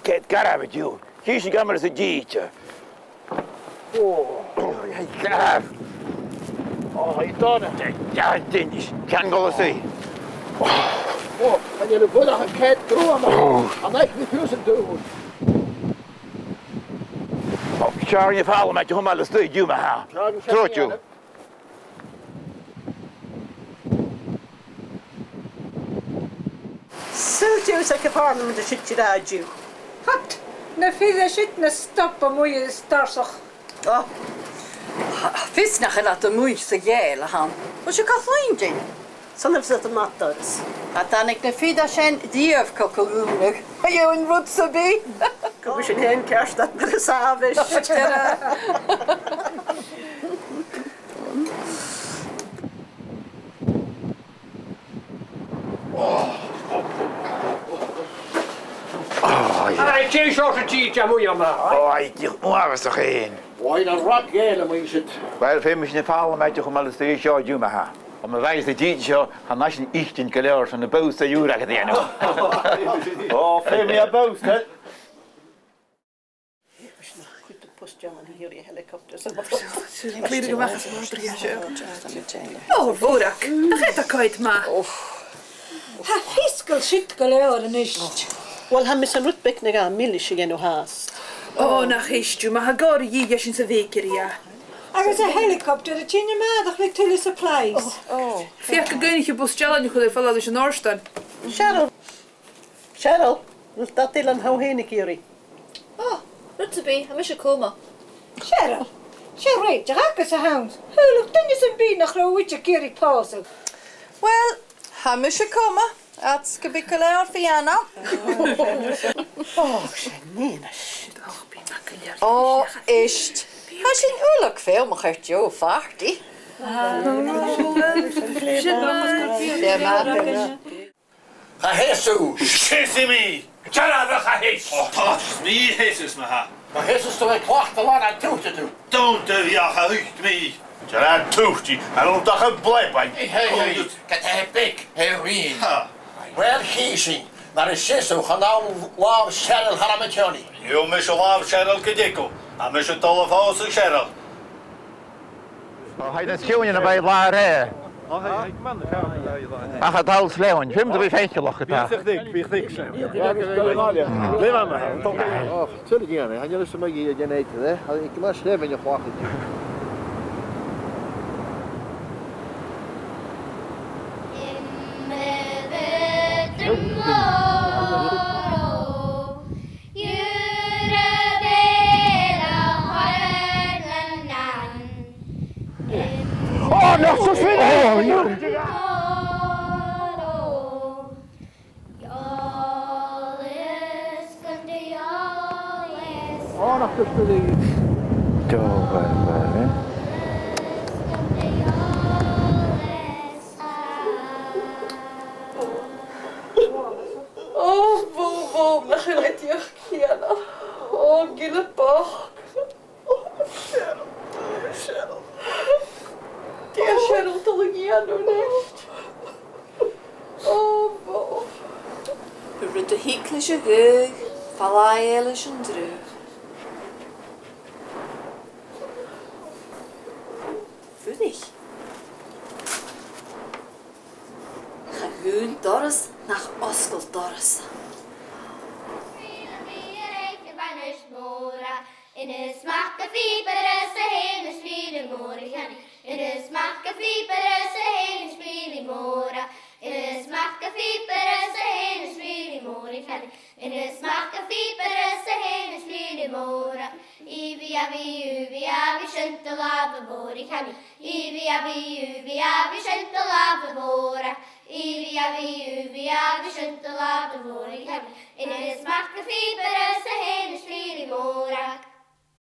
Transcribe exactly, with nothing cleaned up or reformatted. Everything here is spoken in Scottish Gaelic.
Ceart gu leòr an-diugh. Chì sinn ciamar a tha an t-sìde. Ò. Ò, tha i dona. Tha, tha, tha, ceann gu lèir suidhe. Ò, chan eil am buileach a' coimhead gruama. Ò. An fhaic mi fiù 's an dùil. Ò, Charlie, fàilte maitheamh, a-mach às an taigh an-diugh ma-thà. Trobhad. Saoil dè tha sibh a' faighinn an siud an-diugh? What? Na fir a-siud na stop a-muigh is tarsaich. Ò, tha fios nach eil iad a-muigh sa Ghàidheal a th' ann. Bheil sibh ga chluinntinn? San a bheil iad a' madaras? Tha, thàinig na fir sin a-riamh gu Col Ùnaidh. Tha e an rud sam bith. Gum bi sinn fhèin ceart air mar as àbhaist. Aidh, dè seòrsa tì a tha mu dheidhinn? Ò, aidh, dìreach uabhasach fhèin. Ò, na rud gèile mu dheidhinn. Uill, feumaidh sinn fàileadh maitheamh a-mach às an taigh seo an-diugh ma-thà. Ò, ma bhios an t-sìde seo, chan fhaigh sinn itean gu leòr, 's ann am bobhsta ùr agad a dhèanamh. Ò, feumaidh am bobhsta. Chuir am post-dealain a dh'iarraidh helicopter sa bhobhsta. Clìoradh a-mach às an bhobhsta seo. Ò, Mòrag, nach eil thu a' coimhead math? Tha fios gu bheil siud gu leòr a-nis. Uill, tha mise an rud beag no dhà milis a dhèanamh fhathast. Ò, nach èist thu, ma tha gàire dhith, gheibh sinn sa bhèicearaidh e. Agus a' helicopter a' tighinn a-màireach le tuilleadh supplies. Ò, ò. Feuch an cuimhnich thu am post-dealain a chur air falbh leis an òrdan. Cheryl. Cheryl, a bheil dad eile an seo fhèin ag iarraidh? Ò, rud sam bith, tha mise coma. Cheryl, 's e rèiteach agus a th' ann. Shaoileadh duine sam bith nach robh thu ag iarraidh pòsadh. Uill, tha mise coma, agus gum bi gu leòr fianais. Ò, 's e nì na siud. Ò, èist. Tha sinn uile gu feumach air deagh phartaidh. Dè mar? Cha sheas thu! Sheas mi! Dearbhadh, cha sheas! Ò, tha, 's mi a sheasas ma-thà. Cha sheasas tu air cleachdadh làn an tuiteadh tu. Dùin do bheachd, cha thuit mi. Dearbhadh, tuitidh, an rud a tha a' bleabainn. Hey, hey, hey, ged a tha e beag, tha e rinn. Ha. Uill, chì sinn, mar a sheas thu, chan ann làmh Cheryl a tha mi a' tighinn. Gheibh mise làmh Cheryl gu dearbh. Tha mise a' dol a phòsadh Cheryl. Ò, tha i nas ciùine na bha i an là eile. Ò, tha i, tha i gu math nas ciùine na bha i an là eile. Ach a' dol sleamhainn, feumaidh tu bhith faiceallach, a tha. Bidh a' chlic, bidh a' chlic sleamhainn. Glè mhath, ma-thà. Ò, tuilleadh a dhèanamh, chan eil fhios agam dè dhèanamh idir, eh? Tha i gu math sleamhainn a chleachdadh. Ò, nach eil sin? Ò, no. Ò, nach eil sin? Dè bha, bha, eh? Ò, bhò, bhò, nach eil e dìreach cianail. Ò, gille bochd. Ò, Cheryl, Cheryl. Dè tha Cheryl a' dol a dhèanamh a-nis? Ò, bhò. An rud a thig leis a' ghaoth, falbhaidh e leis an draoidheachd. Fuirich. Chan aon doras nach fhosgail doras. Aonghas Mac a' Phìobaire 's a h-aon is mìle mòr a cheannaich. Aonghas Mac a' Phìobaire 's a h-aon is mìle mòr a. Aonghas Mac a' Phìobaire 's a h-aon is mìle mòr a cheannaich. Aonghas Mac a' Phìobaire 's a h-aon is mìle mòr a. Ìbhidh abhaidh, ùbhidh abhaidh, sin do làmh a' mhòir a cheannaich. Ìbhidh abhaidh, ùbhidh abhaidh, sin do làmh a' mhòir a. Ìbhidh abhaidh, ùbhidh abhaidh, sin do làmh a' mhòir a cheannaich. Aonghas Mac a' Phìobaire 's a h-aon is mìle mòr a.